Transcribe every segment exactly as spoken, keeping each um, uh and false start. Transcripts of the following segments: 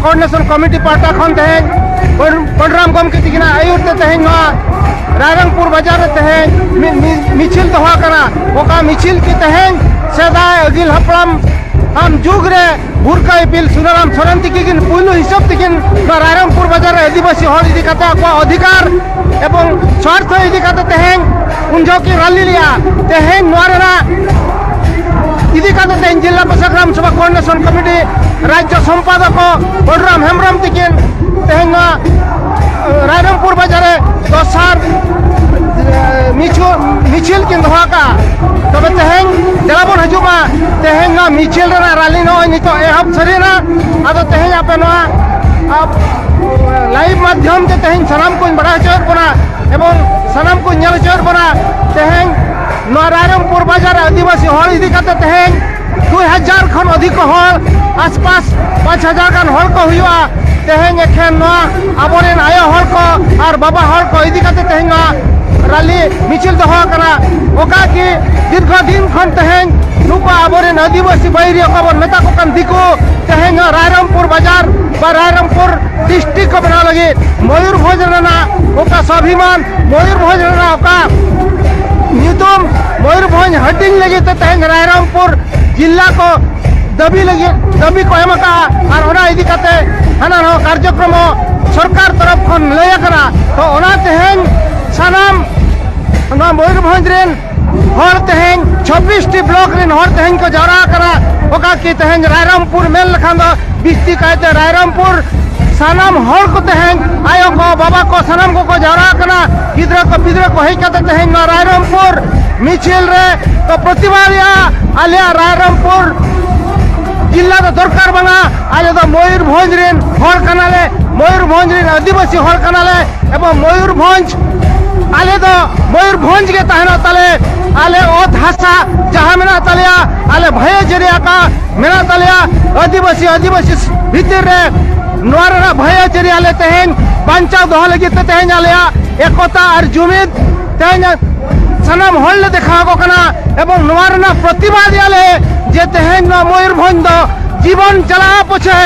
Coordination committee ᱯᱟᱦᱴᱟ ᱠᱷᱚᱱ ᱛᱮᱦᱮᱧ ᱯᱚᱱᱰᱨᱟᱢ ᱜᱚᱢᱠᱮ ᱛᱤᱠᱤᱱᱟᱜ ᱟᱹᱭᱩᱨ ᱛᱮ ᱛᱮᱦᱮᱧ ᱱᱚᱣᱟ ᱨᱟᱭᱨᱚᱝᱯᱩᱨ ᱵᱟᱡᱟᱨ ᱨᱮ ᱛᱮᱦᱮᱧ ᱢᱤ-, ᱢᱤ-, ᱢᱤᱪᱷᱤᱞ ᱫᱚᱦᱚ ᱟᱠᱟᱱᱟ᱾ ᱚᱠᱟ ᱢᱤᱪᱷᱤᱞ ᱠᱤ ᱛᱮᱦᱮᱧ ᱥᱮᱫᱟᱭ ᱟᱹᱜᱤᱞ ᱦᱟᱯᱲᱟᱢ ᱟᱢ ᱡᱩᱜᱽ ᱨᱮ ᱵᱷᱩᱨᱠᱟᱹ ᱤᱯᱤᱞ ᱥᱩᱱᱟᱨᱟᱢ ᱥᱚᱨᱮᱱ ᱛᱤᱠᱤᱱ ᱯᱩᱭᱞᱩ ᱦᱤᱥᱟᱹᱵ ᱛᱤᱠᱤᱱ ᱱᱚᱣᱟ ᱨᱟᱭᱨᱚᱝᱯᱩᱨ ᱵᱟᱡᱟᱨ ᱨᱮ ᱟᱹᱫᱤᱵᱟᱹᱥᱤ ᱦᱚᱲ ᱤᱫᱤ ᱠᱟᱛᱮ ᱟᱠᱚᱣᱟᱜ ᱚᱫᱷᱤᱠᱟᱨ ᱮᱵᱚᱝ ᱥᱣᱟᱨᱛᱷᱚ ᱤᱫᱤ ᱠᱟᱛᱮ ᱛᱮᱦᱮᱧ ᱩᱱ ᱡᱚᱦᱚᱜ ᱠᱤᱱ ᱨᱟᱞᱤ ᱞᱮᱜᱼᱟ᱾ ᱛᱮᱦᱮᱧ ᱱᱚᱣᱟ ᱨᱮᱱᱟᱜ ᱤᱫᱤ ᱠᱟᱛᱮ ᱛᱮᱦᱮᱧ ᱡᱤᱞᱟ ᱯᱨᱚᱥᱟ ᱜᱨᱟᱢ ᱥᱚᱵᱷᱟ ᱠᱳᱚᱨᱰᱤᱱᱮᱥᱚᱱ ᱠᱚᱢᱤᱴᱤ ᱨᱟᱡᱽᱡᱚ ᱥᱚᱢᱯᱟᱫᱚᱠ ᱵᱚᱞᱨᱟᱢ ᱦᱮᱢᱵᱨᱚᱢ ᱛᱤᱠᱤᱱ ᱛᱮᱦᱮᱧ ᱱᱚᱣᱟ ᱨᱟᱭᱨᱚᱝᱯᱩᱨ ᱵᱟᱡᱟᱨ ᱨᱮ ᱫᱚᱥᱟᱨ ᱢᱤᱪᱷᱩ-, ᱢᱤᱪᱷᱤᱞ ᱠᱤᱱ ᱫᱚᱦᱚ ᱟᱠᱟᱫᱼᱟ᱾ ᱛᱚᱵᱮ ᱛᱮᱦᱮᱧ ᱫᱮᱞᱟ ᱵᱚᱱ ᱦᱤᱡᱩᱜ ᱢᱟ, ᱛᱮᱦᱮᱧ ᱱᱚᱣᱟ ᱢᱤᱪᱷᱤᱞ ᱨᱮᱱᱟᱜ ᱨᱟᱞᱤ ᱱᱚᱜᱼᱚᱭ ᱱᱤᱛᱚᱜ ᱮᱦᱚᱵ ᱥᱟᱹᱨᱤᱭᱮᱱᱟ᱾ ᱟᱫᱚ ᱛᱮᱦᱮᱧ ᱟᱯᱮ ᱱᱚᱣᱟ ᱟᱯ-, ᱞᱟᱭᱤᱵᱷ ᱢᱟᱫᱽᱫᱷᱚᱢ ᱛᱮ ᱛᱮᱦᱮᱧ ᱥᱟᱱᱟᱢ ᱠᱚᱧ ᱵᱟᱲᱟᱭ ᱦᱚᱪᱚᱭᱮᱫ ᱵᱚᱱᱟ ᱮᱵᱚᱝ ᱥᱟᱱᱟᱢ ᱠᱚᱧ ᱧᱮᱞ ᱦᱚᱪᱚᱭᱮᱫ ᱵᱚᱱᱟ᱾ ᱛᱮᱦᱮᱧ ᱱᱚᱣᱟ ᱨᱟᱭᱨᱚᱝᱯᱩᱨ ᱵᱟᱡᱟᱨ ᱨᱮ ᱟᱹᱫᱤᱵᱟᱹᱥᱤ ᱦᱚᱲ ᱤᱫᱤ ᱠᱟᱛᱮ ᱛᱮᱦᱮᱧ ᱫᱩᱭ ᱦᱟᱡᱟᱨ ᱠᱷᱚᱱ ᱚᱫᱷᱤᱠ ᱦᱚᱲ, ᱟᱥᱯᱟᱥ ᱯᱟᱸᱪ ᱦᱟᱡᱟᱨ ᱜᱟᱱ ᱦᱚᱲ ᱠᱚ ᱦᱩᱭᱩᱜᱼᱟ᱾ ᱛᱮᱦᱮᱧ ᱮᱠᱷᱮᱱ ᱱᱚᱣᱟ ᱟᱵᱚᱨᱮᱱ ᱟᱭᱳ ᱦᱚᱲ ᱠᱚ ᱟᱨ ᱵᱟᱵᱟ ᱦᱚᱲ ᱠᱚ ᱤᱫᱤ ᱠᱟᱛᱮ ᱛᱮᱦᱮᱧ ᱱᱚᱣᱟ ᱨᱟᱞᱤ ᱢᱤᱪᱷᱤᱞ ᱫᱚᱦᱚ ᱟᱠᱟᱱᱟ᱾ ᱚᱠᱟ ᱠᱤ ᱫᱤᱨᱜᱷᱚ ᱫᱤᱱ ᱠᱷᱚᱱ ᱛᱮᱦᱮᱧ ᱱᱩᱠᱩ ᱟᱵᱚᱨᱮᱱ ᱟᱹᱫᱤᱵᱟᱹᱥᱤ ᱵᱟᱹᱭᱨᱤ ᱚᱠᱟ ᱵᱚᱱ ᱢᱮᱛᱟ ᱠᱚ ᱠᱟᱱ ᱫᱤᱠᱩ, ᱛᱮᱦᱮᱧ ᱱᱚᱣᱟ ᱨᱟᱭᱨᱚᱝᱯᱩᱨ ᱵᱟᱡᱟᱨ ᱵᱟ ᱨᱟᱭᱨᱚᱝᱯᱩᱨ ᱰᱤᱥᱴᱨᱤᱠᱴ ᱠᱚ ᱵᱮᱱᱟᱣ ᱞᱟᱹᱜᱤᱫ ᱢᱚᱭᱩᱨᱵᱷᱚᱸᱡᱽ ᱨᱮᱱᱟᱜ ᱚᱠᱟ ᱥᱣᱟᱵᱷᱤᱢᱟᱱ, ᱢᱚᱭᱩᱨᱵᱷᱚᱸᱡᱽ ᱨᱮᱱᱟᱜ ᱚᱠᱟ ᱧᱩᱛᱩᱢ ᱢᱚᱭᱩᱨᱵᱷᱚᱸᱡᱽ ᱦᱟᱹᱴᱤᱧ ᱞᱟᱹᱜᱤᱫ ᱛᱮ ᱛᱮᱦᱮᱧ ᱨᱟᱭᱨᱚᱝᱯᱩᱨ ᱡᱤᱞᱟ ᱠᱚ ᱫᱟᱹᱵᱤ ᱞᱟᱹᱜᱤᱫ ᱫᱟᱹᱵᱤ ᱠᱚ ᱮᱢ ᱟᱠᱟᱫᱼᱟ᱾ ᱟᱨ ᱚᱱᱟ ᱤᱫᱤ ᱠᱟᱛᱮ ᱦᱟᱱᱟ ᱱᱟᱣᱟ ᱠᱟᱨᱡᱚᱠᱨᱚᱢ ᱦᱚᱸ ᱥᱚᱨᱠᱟᱨ ᱛᱚᱨᱚᱯ ᱠᱷᱚᱱ ᱞᱟᱹᱭ ᱟᱠᱟᱱᱟ᱾ ᱛᱚ ᱚᱱᱟ ᱛᱮᱦᱮᱧ ᱥᱟᱱᱟᱢ ᱱᱚᱣᱟ ᱢᱚᱭᱩᱨᱵᱷᱚᱸᱡᱽ ᱨᱮᱱ ᱦᱚᱲ ᱛᱮᱦᱮᱧ ᱪᱷᱚᱵᱵᱤᱥ ᱴᱤ ᱵᱞᱚᱠ ᱨᱮᱱ ᱦᱚᱲ ᱛᱮᱦᱮᱧ ᱠᱚ ᱡᱟᱣᱨᱟ ᱟᱠᱟᱱᱟ᱾ ᱚᱠᱟ ᱠᱤ ᱛᱮᱦᱮᱧ ᱨᱟᱭᱨᱚᱝᱯᱩᱨ ᱢᱮᱱ ᱞᱮᱠᱷᱟᱱ ᱫᱚ ᱵᱤᱥᱛᱤ ᱠᱟᱭᱛᱮ ᱨᱟᱭᱨᱚᱝᱯᱩᱨ ᱥᱟᱱᱟᱢ ᱦᱚᱲ ᱠᱚ ᱛᱮᱦᱮᱧ ᱟᱭᱳ ᱠᱚ ᱵᱟᱵᱟ ᱠᱚ ᱥᱟᱱᱟᱢ ᱠᱚᱠᱚ ᱡᱟᱣᱨᱟ ᱟᱠᱟᱱᱟ᱾ ᱜᱤᱫᱽᱨᱟᱹ ᱠᱚ ᱯᱤᱫᱽᱨᱟᱹ ᱠᱚ ᱦᱮᱡ ᱠᱟᱛᱮ ᱛᱮᱦᱮᱧ ᱱᱚᱣᱟ ᱨᱟᱭᱨᱚᱝᱯᱩᱨ ᱢᱤᱪᱷᱤᱞ ᱨᱮ ᱠᱚ ᱯᱨᱚᱛᱤᱵᱟᱫᱮᱜᱼᱟ᱾ ᱟᱞᱮᱭᱟᱜ ᱨᱟᱭᱨᱚᱝᱯᱩᱨ ᱡᱤᱞᱟ ᱫᱚ ᱫᱚᱨᱠᱟᱨ ᱵᱟᱝᱟ, ᱟᱞᱮ ᱫᱚ ᱢᱚᱭᱩᱨᱵᱷᱚᱸᱡᱽ ᱨᱮᱱ ᱦᱚᱲ ᱠᱟᱱᱟᱞᱮ, ᱢᱚᱭᱩᱨᱵᱷᱚᱸᱡᱽ ᱨᱮᱱ ᱟᱹᱫᱤᱵᱟᱹᱥᱤ ᱦᱚᱲ ᱠᱟᱱᱟᱞᱮ᱾ ᱮᱵᱚᱝ ᱢᱚᱭᱩᱨᱵᱷᱚᱸᱡᱽ, ᱟᱞᱮ ᱫᱚ ᱢᱚᱭᱩᱨᱵᱷᱚᱸᱡᱽ ᱜᱮ ᱛᱟᱦᱮᱱᱚᱜ ᱛᱟᱞᱮ᱾ ᱟᱞᱮ ᱚᱛ ᱦᱟᱥᱟ ᱡᱟᱦᱟᱸ ᱢᱮᱱᱟᱜ ᱛᱟᱞᱮᱭᱟ, ᱟᱞᱮ ᱵᱷᱟᱹᱭᱟᱹ ᱡᱟᱹᱨᱤ ᱟᱠᱟ ᱢᱮᱱᱟᱜ ᱛᱟᱞᱮᱭᱟ᱾ ᱟᱹᱫᱤᱵᱟᱹᱥᱤ, ᱟᱹᱫᱤᱵᱟᱹᱥᱤ ᱵᱷᱤᱛᱤᱨ ᱨᱮ ᱱᱚᱣᱟ ᱨᱮᱱᱟᱜ ᱵᱷᱟᱹᱭᱟᱹ ᱡᱟᱹᱨᱤ ᱟᱞᱮ ᱛᱮᱦᱮᱧ ᱵᱟᱧᱪᱟᱣ ᱫᱚᱦᱚ ᱞᱟᱹᱜᱤᱫ ᱛᱮ ᱛᱮᱦᱮᱧ ᱟᱞᱮᱭᱟᱜ ᱮᱠᱚᱛᱟ ᱟᱨ ᱡᱩᱢᱤᱫ ᱛᱮᱦᱮᱧ ᱥᱟᱱᱟᱢ ᱦᱚᱲ ᱞᱮ ᱫᱮᱠᱷᱟᱣ ᱟᱠᱚ ᱠᱟᱱᱟ᱾ ᱮᱵᱚᱝ ᱱᱚᱣᱟ ᱨᱮᱱᱟᱜ ᱯᱨᱚᱛᱤᱵᱟᱫ ᱮᱫᱼᱟ ᱞᱮ ᱡᱮ ᱛᱮᱦᱮᱧ ᱱᱚᱣᱟ ᱢᱚᱭᱩᱨᱵᱷᱚᱸᱡᱽ ᱫᱚ ᱡᱤᱵᱚᱱ ᱪᱟᱞᱟᱜᱼᱟ ᱯᱟᱪᱷᱮ,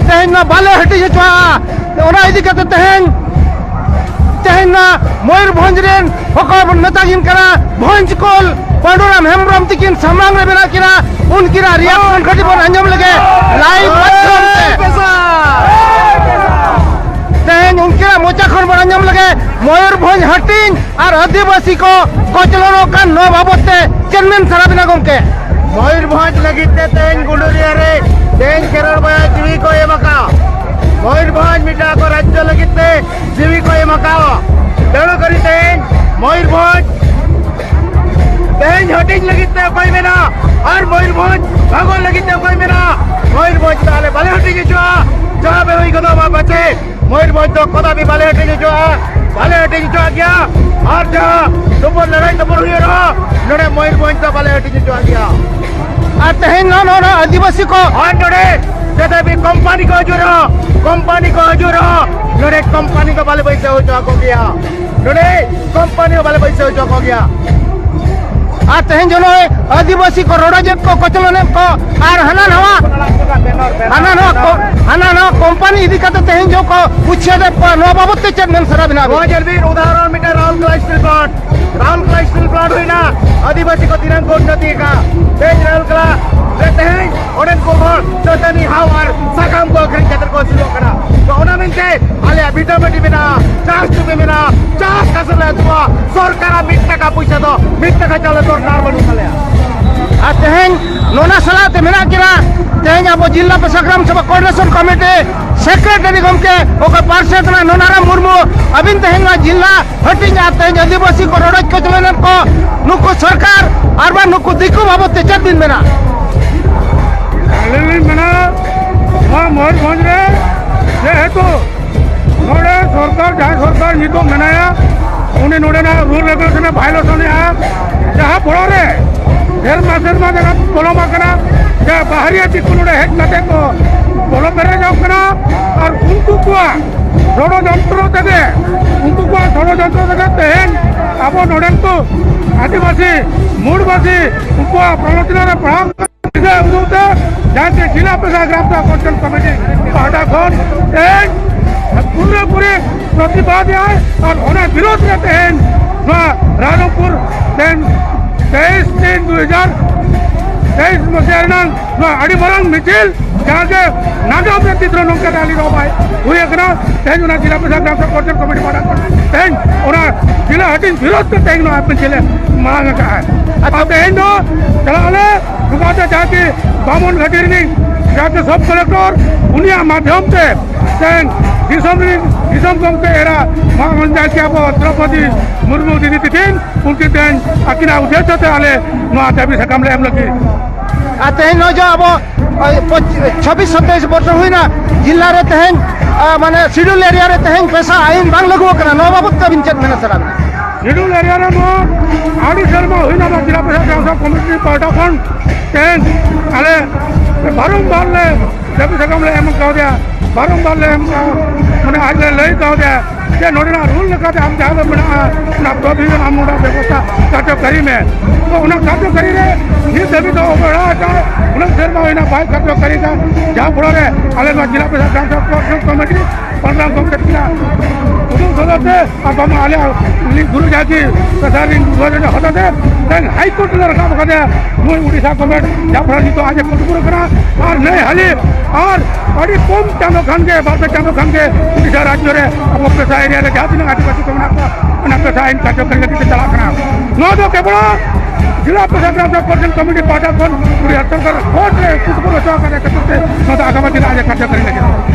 ᱛᱮᱦᱮᱧ ᱱᱚᱣᱟ ᱵᱟᱞᱮ ᱦᱟᱹᱴᱤᱧ ᱦᱚᱪᱚᱣᱟᱜᱼᱟ᱾ ᱚᱱᱟ ᱤᱫᱤ ᱠᱟᱛᱮ ᱛᱮᱦᱮᱧ, ᱛᱮᱦᱮᱧ ᱱᱚᱣᱟ ᱢᱚᱭᱩᱨᱵᱷᱚᱸᱡᱽ ᱨᱮᱱ ᱦᱚᱠᱚ ᱵᱚᱱ ᱢᱮᱛᱟ ᱠᱤᱱ ᱠᱟᱱᱟ, ᱵᱷᱚᱸᱡᱽ ᱠᱚᱞ ᱯᱟᱸᱰᱩᱨᱟᱢ ᱦᱮᱢᱵᱨᱚᱢ ᱛᱤᱠᱤᱱ ᱥᱟᱢᱟᱝ ᱨᱮ ᱢᱮᱱᱟᱜ ᱠᱤᱱᱟ, ᱩᱱᱠᱤᱱᱟᱜ reaction ᱠᱟᱹᱴᱤᱡ ᱵᱚᱱ ᱟᱸᱡᱚᱢ ᱞᱮᱜᱮ live ᱢᱟᱫᱽᱫᱷᱚᱢ ᱛᱮ᱾ ᱛᱮᱦᱮᱧ ᱩᱱᱠᱤᱱᱟᱜ ᱢᱚᱪᱟ ᱠᱷᱚᱱ ᱵᱚᱱ ᱟᱸᱡᱚᱢ ᱞᱮᱜᱮ ᱢᱚᱭᱩᱨᱵᱷᱚᱸᱡᱽ ᱦᱟᱹᱴᱤᱧ ᱟᱨ ᱟᱹᱫᱤᱵᱟᱹᱥᱤ ᱠᱚ ᱠᱚᱪᱞᱚᱱᱚᱜ ᱠᱟᱱ ᱱᱚᱣᱟ ᱵᱟᱵᱚᱛ ᱛᱮ ᱪᱮᱫ ᱢᱮᱱ ᱥᱟᱱᱟ ᱵᱤᱱᱟ ᱜᱚᱢᱠᱮ? ᱢᱚᱭᱩᱨᱵᱷᱚᱸᱡᱽ ᱞᱟᱹᱜᱤᱫ ᱛᱮ ᱛᱮᱦᱮᱧ ᱜᱩᱰᱩᱨᱤᱭᱟᱹ ᱨᱮ ᱛᱮᱦᱮᱧ ᱠᱷᱮᱨᱣᱟᱲ ᱵᱚᱭᱦᱟ ᱡᱤᱣᱤ ᱠᱚ ᱮᱢ ᱟᱠᱟᱫᱼᱟ᱾ ᱢᱚᱭᱩᱨᱵᱷᱚᱸᱡᱽ ᱢᱤᱫᱴᱟᱝ ᱟᱠᱚ ᱨᱟᱡᱽᱡᱚ ᱞᱟᱹᱜᱤᱫ ᱛᱮ ᱡᱤᱣᱤ ᱠᱚ ᱮᱢ ᱟᱠᱟᱫᱼᱟ᱾ ᱛᱮᱬᱩ ᱠᱟᱹᱨᱤ ᱛᱮᱦᱮᱧ ᱢᱚᱭᱩᱨᱵᱷᱚᱸᱡᱽ ᱛᱮᱦᱮᱧ ᱦᱟᱹᱴᱤᱧ ᱞᱟᱹᱜᱤᱫ ᱛᱮ ᱚᱠᱚᱭ ᱢᱮᱱᱟ? ᱟᱨ ᱢᱚᱭᱩᱨᱵᱷᱚᱸᱡᱽ ᱵᱷᱟᱜᱚ ᱞᱟᱹᱜᱤᱫ ᱛᱮ ᱚᱠᱚᱭ ᱢᱮᱱᱟ? ᱢᱚᱭᱩᱨᱵᱷᱚᱸᱡᱽ ᱫᱚ ᱟᱞᱮ ᱵᱟᱞᱮ ᱦᱟᱹᱴᱤᱧ ᱦᱚᱪᱚᱜᱼᱟ᱾ ᱡᱟᱦᱟᱸ ᱵᱮ ᱦᱩᱭ ᱜᱚᱫᱚᱜ ᱢᱟ ᱯᱟᱪᱮ, ᱢᱚᱭᱩᱨᱵᱷᱚᱸᱡᱽ ᱫᱚ ᱠᱚᱫᱟᱯᱤ ᱵᱟᱞᱮ ᱦᱟᱹᱴᱤᱧ ᱦᱚᱪᱚᱜᱼᱟ, ᱵᱟᱞᱮ ᱦᱟᱹᱴᱤᱧ ᱦᱚᱪᱚᱣᱟᱜ ᱜᱮᱭᱟ᱾ ᱟᱨ ᱡᱟᱦᱟᱸ ᱛᱩᱯᱩᱱ ᱞᱟᱹᱲᱦᱟᱹᱭ ᱛᱩᱯᱩᱱ ᱦᱩᱭᱩᱜ ᱨᱮᱦᱚᱸ ᱱᱚᱰᱮ ᱢᱚᱭᱩᱨᱵᱷᱚᱸᱡᱽ ᱫᱚ ᱵᱟᱞᱮ ᱦᱟᱹᱴᱤᱧ ᱦᱚᱪᱚᱣᱟᱜ ᱜᱮᱭᱟ᱾ ᱟᱨ ᱛᱮᱦᱮᱧ ᱱᱚᱜᱼᱚ ᱱᱚᱣᱟ ᱟᱹᱫᱤᱵᱟᱹᱥᱤ ᱠᱚ ᱟᱨ ᱱᱚᱰᱮ ᱡᱟᱛᱮ ᱢᱤᱫ ᱠᱳᱢᱯᱟᱱᱤ ᱠᱚ ᱦᱤᱡᱩᱜ ᱨᱮᱦᱚᱸ, ᱠᱳᱢᱯᱟᱱᱤ ᱠᱚ ᱦᱤᱡᱩᱜ ᱨᱮᱦᱚᱸ ᱱᱚᱰᱮ ᱠᱳᱢᱯᱟᱱᱤ ᱫᱚ ᱵᱟᱞᱮ ᱵᱟᱹᱭᱥᱟᱹᱣ ᱦᱚᱪᱚ ᱟᱠᱚ ᱜᱮᱭᱟ᱾ ᱱᱚᱰᱮ ᱠᱳᱢᱯᱟᱱᱤ ᱦᱚᱸ ᱵᱟᱞᱮ ᱵᱟᱹᱭᱥᱟᱹᱣ ᱦᱚᱪᱚ ᱟᱠᱚ ᱜᱮᱭᱟ᱾ ᱟᱨ ᱛᱮᱦᱮᱧ ᱡᱮ ᱱᱚᱜᱼᱚᱭ ᱟᱹᱫᱤᱵᱟᱹᱥᱤ ᱠᱚ ᱨᱚᱰᱚᱡᱮᱫ ᱠᱚ, ᱠᱚᱪᱞᱚᱱᱮᱫ ᱠᱚ, ᱟᱨ ᱦᱟᱱᱟ ᱱᱟᱣᱟ, ᱦᱟᱱᱟ ᱱᱟᱣᱟ ᱠᱚ-, ᱦᱟᱱᱟ ᱱᱟᱣᱟ ᱠᱳᱢᱯᱟᱱᱤ ᱤᱫᱤ ᱠᱟᱛᱮ ᱛᱮᱦᱮᱧ ᱡᱮ ᱠᱚ ᱩᱪᱪᱷᱮᱫᱮᱫ ᱠᱚᱣᱟ, ᱱᱚᱣᱟ ᱵᱟᱵᱚᱛ ᱛᱮ ᱪᱮᱫ ᱢᱮᱱ ᱥᱟᱱᱟ ᱵᱤᱱᱟ ᱟᱹᱵᱤᱱ? ᱱᱚᱣᱟ ᱧᱮᱞ ᱵᱤᱱ, ᱩᱫᱟᱦᱚᱨᱚᱱ ᱢᱤᱫᱴᱟᱝ ᱨᱟᱣᱩᱞᱠᱮᱞᱟ ᱥᱴᱤᱞ ᱯᱞᱟᱱᱴ, ᱨᱟᱣᱩᱞᱠᱮᱞᱟ ᱥᱴᱤᱞ ᱯᱞᱟᱱᱴ ᱦᱩᱭᱱᱟ, ᱟᱹᱫᱤᱵᱟᱹᱥᱤ ᱠᱚ ᱛᱤᱱᱟᱹᱜ ᱠᱚ ᱩᱱᱱᱚᱛᱤ ᱟᱠᱟᱫᱼᱟ᱾ ᱛᱮᱦᱮᱧ ᱨᱟᱣᱩᱞᱠᱮᱞᱟ ᱨᱮ ᱛᱮᱦᱮᱧ ᱚᱸᱰᱮᱱ ᱠᱚ ᱦᱚᱲ ᱫᱟᱹᱛᱟᱹᱱᱤ ᱦᱟᱣ ᱟᱨ ᱥᱟᱠᱟᱢ ᱠᱚ ᱟᱹᱠᱷᱨᱤᱧ ᱠᱟᱛᱮ ᱠᱚ ᱟᱹᱥᱩᱞᱚᱜ ᱠᱟᱱᱟ᱾ ᱛᱚ ᱚᱱᱟ ᱢᱮᱱᱛᱮ ᱟᱞᱮᱭᱟᱜ ᱵᱷᱤᱴᱟᱢᱤᱱ ᱢᱮᱱᱟᱜᱼᱟ, ᱪᱟᱥ ᱡᱩᱢᱤ ᱢᱮᱱᱟᱜᱼᱟ, ᱪᱟᱥ ᱠᱟᱛᱮ ᱞᱮ ᱟᱹᱥᱩᱞᱚᱜᱼᱟ᱾ ᱥᱚᱨᱠᱟᱨᱟᱜ ᱢᱤᱫ ᱴᱟᱠᱟ ᱯᱚᱭᱥᱟ ᱫᱚ, ᱢᱤᱫ ᱴᱟᱠᱟ ᱪᱟᱣᱞᱮ ᱫᱚᱨᱠᱟᱨ ᱵᱟᱹᱱᱩᱜ ᱛᱟᱞᱮᱭᱟ᱾ ᱟᱨ ᱛᱮᱦᱮᱧ ᱱᱚᱣᱟ ᱥᱟᱞᱟᱜ ᱛᱮ ᱢᱮᱱᱟᱜ ᱠᱤᱱᱟ, ᱛᱮᱦᱮᱧ ᱟᱵᱚ ᱡᱤᱞᱟ ᱥᱟᱜᱽᱨᱟᱢ ᱥᱚᱵᱷᱟ coordination committee secretary ᱜᱚᱢᱠᱮ ᱚᱠᱚᱭ ᱯᱟᱨᱥᱮᱛ ᱠᱟᱱᱟ ᱱᱚᱱᱟᱨᱟᱢ ᱢᱩᱨᱢᱩ, ᱟᱹᱵᱤᱱ ᱛᱮᱦᱮᱧ ᱱᱚᱣᱟ ᱡᱤᱞᱟ ᱦᱟᱹᱴᱤᱧ ᱟᱨ ᱛᱮᱦᱮᱧ ᱟᱹᱫᱤᱵᱟᱹᱥᱤ ᱠᱚ ᱨᱚᱰᱚᱡ ᱠᱚᱪᱞᱚᱱᱮᱫ ᱠᱚ ᱱᱩᱠᱩ ᱥᱚᱨᱠᱟᱨ ᱟᱨ ᱵᱟᱝ ᱱᱩᱠᱩ ᱫᱤᱠᱩ ᱵᱟᱵᱚᱛ ᱛᱮ ᱪᱮᱫ ᱵᱤᱱ ᱢᱮᱱᱟ? ᱟᱹᱞᱤᱧ ᱞᱤᱧ ᱢᱮᱱᱟ, ᱱᱚᱣᱟ ᱢᱚᱭᱩᱨᱵᱷᱚᱸᱡᱽ ᱨᱮ ᱡᱮᱦᱮᱛᱩ ᱱᱚᱰᱮ ᱥᱚᱨᱠᱟᱨ, ᱡᱟᱦᱟᱸᱭ ᱥᱚᱨᱠᱟᱨ ᱱᱤᱛᱚᱜ ᱢᱮᱱᱟᱭᱟ, ᱩᱱᱤ ᱱᱚᱰᱮᱱᱟᱜ rule regulation ᱮ violation ᱮᱫᱼᱟ, ᱡᱟᱦᱟᱸ ᱯᱷᱚᱲᱚ ᱨᱮ ᱥᱮᱨᱢᱟ ᱥᱮᱨᱢᱟ ᱡᱟᱭᱜᱟ ᱯᱚᱞᱚᱢ ᱟᱠᱟᱱᱟ, ᱡᱟᱦᱟᱸ ᱵᱟᱦᱨᱤᱭᱟ ᱫᱤᱠᱩ ᱱᱚᱰᱮ ᱦᱮᱡ ᱠᱟᱛᱮ ᱠᱚ ᱵᱚᱞᱚ ᱯᱮᱨᱮᱡᱚᱜ ᱠᱟᱱᱟ᱾ ᱟᱨ ᱩᱱᱠᱩ ᱠᱚᱣᱟᱜ ᱥᱚᱲᱚᱡᱚᱱᱛᱨᱚ ᱛᱮᱜᱮ, ᱩᱱᱠᱩ ᱠᱚᱣᱟᱜ ᱥᱚᱲᱚᱡᱚᱱᱛᱨᱚ ᱛᱮᱜᱮ ᱛᱮᱦᱮᱧ ᱟᱵᱚ ᱱᱚᱰᱮᱱ ᱠᱚ ᱟᱹᱫᱤᱵᱟᱹᱥᱤ, ᱢᱩᱲᱵᱟᱹᱥᱤ, ᱩᱱᱠᱩᱣᱟᱜ ᱯᱨᱚᱨᱳᱪᱚᱱᱟ ᱨᱮ ᱯᱟᱲᱦᱟᱣ ᱠᱟᱛᱮ ᱩᱫᱩᱜ ᱛᱮ ᱡᱟᱦᱟᱸ ᱛᱮ ᱡᱤᱞᱟ ᱯᱮᱥᱟ ᱜᱨᱟᱢ ᱥᱮᱵᱟ ᱯᱚᱨᱤᱥᱚᱫ ᱠᱚᱢᱤᱴᱤ ᱯᱟᱦᱴᱟ ᱠᱷᱚᱱ ᱛᱮᱦᱮᱧ ᱯᱩᱨᱟᱹᱯᱩᱨᱤ ᱯᱨᱚᱛᱤᱵᱟᱫ ᱮᱫᱟᱭ ᱟᱨ ᱚᱱᱟ ᱵᱤᱨᱳᱫᱷ ᱨᱮ ᱛᱮᱦᱮᱧ ᱱᱚᱣᱟ ᱨᱟᱭᱨᱚᱝᱯᱩᱨ ᱛᱮᱦᱮᱧ ᱛᱮᱭᱤᱥ ᱛᱤᱱ ᱫᱩ ᱦᱟᱡᱟᱨ ᱛᱮᱭᱤᱥ ᱢᱟᱥ ᱨᱮᱱᱟᱜ ᱱᱚᱣᱟ ᱟᱹᱰᱤ ᱢᱟᱨᱟᱝ ᱢᱤᱪᱷᱤᱞ, ᱡᱟᱦᱟᱸ ᱜᱮ ᱱᱟᱜᱟᱢ ᱨᱮ ᱛᱤᱥ ᱨᱮᱦᱚᱸ ᱱᱚᱝᱠᱟ ᱨᱮᱞᱤ ᱫᱚ ᱵᱟᱭ ᱦᱩᱭ ᱟᱠᱟᱱᱟ᱾ ᱛᱮᱦᱮᱧ ᱚᱱᱟ ᱡᱤᱞᱟ ᱯᱮᱥᱟ ᱜᱨᱟᱢ ᱥᱮᱵᱟ ᱯᱚᱨᱤᱥᱚᱫ ᱠᱚᱢᱤᱴᱤ ᱯᱟᱦᱴᱟ ᱠᱷᱚᱱ ᱛᱮᱦᱮᱧ ᱚᱱᱟ ᱡᱤᱞᱟ ᱦᱟᱹᱴᱤᱧ ᱵᱤᱨᱳᱫᱷ ᱛᱮ ᱛᱮᱦᱮᱧ ᱱᱚᱣᱟ ᱢᱤᱪᱷᱤᱞ ᱞᱮ ᱢᱟᱲᱟᱝ ᱟᱠᱟᱫᱼᱟ᱾ ᱟᱨ ᱛᱮᱦᱮᱧ ᱫᱚ ᱪᱟᱞᱟᱜ ᱟᱞᱮ ᱱᱚᱝᱠᱟ ᱛᱮ ᱡᱟᱦᱟᱸ ᱠᱤ ᱵᱟᱢᱚᱱ ᱜᱷᱟᱴᱤ ᱨᱤᱱᱤᱡ ᱡᱟᱦᱟᱸ ᱠᱤ ᱥᱚᱵ ᱠᱚᱞᱮᱠᱴᱚᱨ, ᱩᱱᱤᱭᱟᱜ ᱢᱟᱫᱷᱭᱚᱢ ᱛᱮ ᱛᱮᱦᱮᱧ ᱫᱤᱥᱚᱢ ᱨᱤᱱ ᱫᱤᱥᱚᱢ ᱜᱚᱢᱠᱮ ᱮᱨᱟ ᱢᱟ ᱡᱟᱦᱟᱸ ᱠᱤ ᱟᱵᱚ ᱫᱨᱚᱯᱚᱫᱤ ᱢᱩᱨᱢᱩ ᱫᱤᱫᱤ ᱛᱤᱠᱤᱱ ᱩᱱᱠᱤᱱ ᱛᱮᱦᱮᱧ ᱟᱹᱠᱤᱱᱟᱜ ᱩᱫᱽᱫᱮᱥᱥᱚ ᱛᱮ ᱟᱞᱮ ᱱᱚᱣᱟ ᱫᱟᱹᱵᱤ ᱥᱟᱠᱟᱢ ᱞᱮ ᱮᱢ ᱞᱟᱹᱜᱤᱫ᱾ ᱟᱨ ᱛᱮᱦᱮᱧ ᱱᱚᱜᱼᱚᱭ ᱡᱮ ᱟᱵᱚ, ᱳᱭ, ᱯᱚᱸᱪ-, ᱪᱷᱟᱵᱵᱤᱥ ᱥᱟᱛᱟᱭᱤᱥ ᱵᱚᱪᱷᱚᱨ ᱦᱩᱭᱱᱟ, ᱡᱤᱞᱟ ᱨᱮ ᱛᱮᱦᱮᱧ, ᱟ, ᱢᱟᱱᱮ, ᱥᱤᱰᱩᱞ ᱮᱨᱤᱭᱟ ᱨᱮ ᱛᱮᱦᱮᱧ ᱯᱮᱥᱟ ᱟᱭᱤᱱ ᱵᱟᱝ ᱞᱟᱹᱜᱩ ᱟᱠᱟᱱᱟ, ᱱᱚᱣᱟ ᱵᱟᱵᱚᱫ ᱛᱮ ᱟᱹᱵᱤᱱ ᱪᱮᱫ ᱢᱮᱱᱟ ᱥᱟᱱᱟ ᱵᱤᱱᱟ? ᱥᱤᱰᱩᱞ ᱮᱨᱤᱭᱟ ᱨᱮ ᱱᱚᱣᱟ ᱟᱹᱰᱤ ᱥᱮᱨᱢᱟ ᱦᱩᱭᱱᱟ, ᱱᱚᱣᱟ ᱡᱤᱞᱟ ᱯᱨᱚᱥᱟᱥᱚᱱ ᱠᱚᱢᱤᱴᱤ ᱯᱟᱦᱴᱟ ᱠᱷᱚᱱ ᱛᱮᱦᱮᱧ ᱟᱞᱮ ᱵᱟᱨᱚᱢᱵᱟᱨ ᱞᱮ ᱫᱟᱹᱵᱤ ᱥᱟᱠᱟᱢ ᱞᱮ ᱮᱢ ᱠᱟᱣᱫᱮᱭᱟ, ᱵᱟᱨᱚᱢᱵᱟᱨ ᱞᱮ ᱮᱢ ᱠᱟᱣ-, ᱢᱟᱱᱮ, ᱟᱡ ᱞᱮ ᱞᱟᱹᱭ ᱠᱟᱣᱫᱮᱭᱟ ᱡᱮ ᱱᱚᱰᱮᱱᱟᱜ ᱨᱩᱞ ᱞᱮᱠᱟᱛᱮ ᱟᱢ ᱡᱟᱦᱟᱸ ᱫᱚ ᱢᱮᱱᱟᱜᱼᱟ, ᱚᱱᱟ ᱯᱨᱚᱵᱷᱤᱡᱚᱱ ᱟᱢ ᱱᱚᱰᱮ ᱵᱮᱵᱚᱥᱛᱷᱟ ᱠᱟᱨᱡᱚᱠᱟᱨᱤ ᱢᱮ᱾ ᱛᱚ, ᱚᱱᱟ ᱠᱟᱨᱡᱚᱠᱟᱨᱤ ᱨᱮ ᱱᱤᱛ ᱫᱷᱟᱹᱵᱤᱡ ᱫᱚ ᱚᱵᱚᱦᱮᱲᱟ ᱟᱠᱟᱫ, ᱩᱱᱟᱹᱜ ᱥᱮᱨᱢᱟ ᱦᱩᱭᱱᱟ ᱵᱟᱭ ᱠᱟᱨᱡᱚᱠᱟᱨᱤ ᱮᱫᱟ, ᱡᱟᱦᱟᱸ ᱯᱷᱚᱲᱚ ᱨᱮ ᱟᱞᱮ ᱱᱚᱣᱟ ᱡᱮᱞᱟ ᱯᱨᱚᱥᱟᱥᱚᱱ ᱠᱚᱢᱤᱴᱤ ᱯᱨᱳᱜᱨᱟᱢ ᱠᱚᱢᱤᱴᱤ ᱛᱤᱱᱟᱹᱜ ᱩᱫᱩᱜ ᱥᱚᱫᱚᱨ ᱛᱮ ᱟᱨ ᱵᱟᱝ ᱟᱞᱮᱭᱟᱜ ᱩᱱᱤ ᱜᱩᱨᱩ ᱡᱟᱹᱛᱤ ᱯᱨᱚᱥᱟᱥᱚᱱ ᱨᱤᱱ ᱜᱩᱨᱩ ᱡᱟᱹᱛᱤ ᱦᱚᱛᱮᱛᱮ ᱛᱮᱦᱮᱧ ᱦᱟᱭ ᱠᱳᱨᱴ ᱞᱮ ᱨᱟᱠᱟᱵ ᱟᱠᱟᱫᱮᱭᱟ᱾ ᱱᱩᱭ ᱩᱰᱤᱥᱟ ᱜᱚᱵᱷᱚᱨᱱᱢᱮᱱᱴ ᱡᱟᱦᱟᱸ ᱯᱷᱚᱲᱚ ᱱᱤᱛᱚᱜ ᱟᱡ ᱮ ᱠᱩᱴᱵᱩᱨ ᱠᱟᱱᱟ ᱟᱨ ᱱᱟᱹᱭ ᱦᱟᱹᱞᱤ ᱟᱨ ᱟᱹᱰᱤ ᱠᱚᱢ ᱪᱟᱸᱫᱚ ᱠᱷᱟᱱ ᱜᱮ, ᱵᱟᱨ ᱯᱮ ᱪᱟᱸᱫᱚ ᱠᱷᱟᱱ ᱜᱮ ᱩᱰᱤᱥᱟ ᱨᱟᱡᱽᱡᱚ ᱨᱮ ᱟᱵᱚ ᱯᱮᱥᱟ ᱮᱨᱤᱭᱟ ᱨᱮ ᱡᱟᱦᱟᱸ ᱛᱤᱱᱟᱹᱜ ᱟᱹᱫᱤᱵᱟᱹᱥᱤ ᱠᱚ ᱢᱮᱱᱟᱜ ᱠᱚᱣᱟ, ᱚᱱᱟ ᱯᱮᱥᱟ ᱟᱭᱤᱱ ᱠᱟᱨᱡᱚᱠᱟᱨᱤ ᱞᱟᱹᱜᱤᱫ ᱛᱮ ᱪᱟᱞᱟᱜ ᱠᱟᱱᱟ᱾ ᱱᱚᱣᱟ ᱫᱚ ᱠᱮᱵᱚᱞ ᱡᱮᱞᱟ ᱯᱮᱥᱟ ᱜᱨᱟᱢ ᱥᱮᱵᱟ ᱯᱚᱨᱤᱥᱚᱫ ᱠᱚᱢᱤᱴᱤ ᱯᱟᱦᱴᱟ ᱠᱷᱚᱱ ᱩᱰᱤᱥᱟ ᱥᱚᱨᱠᱟᱨ ᱠᱳᱨᱴ ᱨᱮ ᱠᱩᱴᱵᱩᱨ ᱦᱚᱪᱚ ᱟᱠᱟᱫ ᱠᱷᱟᱹᱛᱤᱨ ᱛᱮ ᱱᱚᱣᱟ ᱫᱚ ᱟᱜᱟᱢᱤ ᱫᱤᱱ ᱟᱡ ᱮ ᱠᱟᱨᱡᱚᱠᱟᱨᱤ ᱞᱟᱹᱜᱤᱫ᱾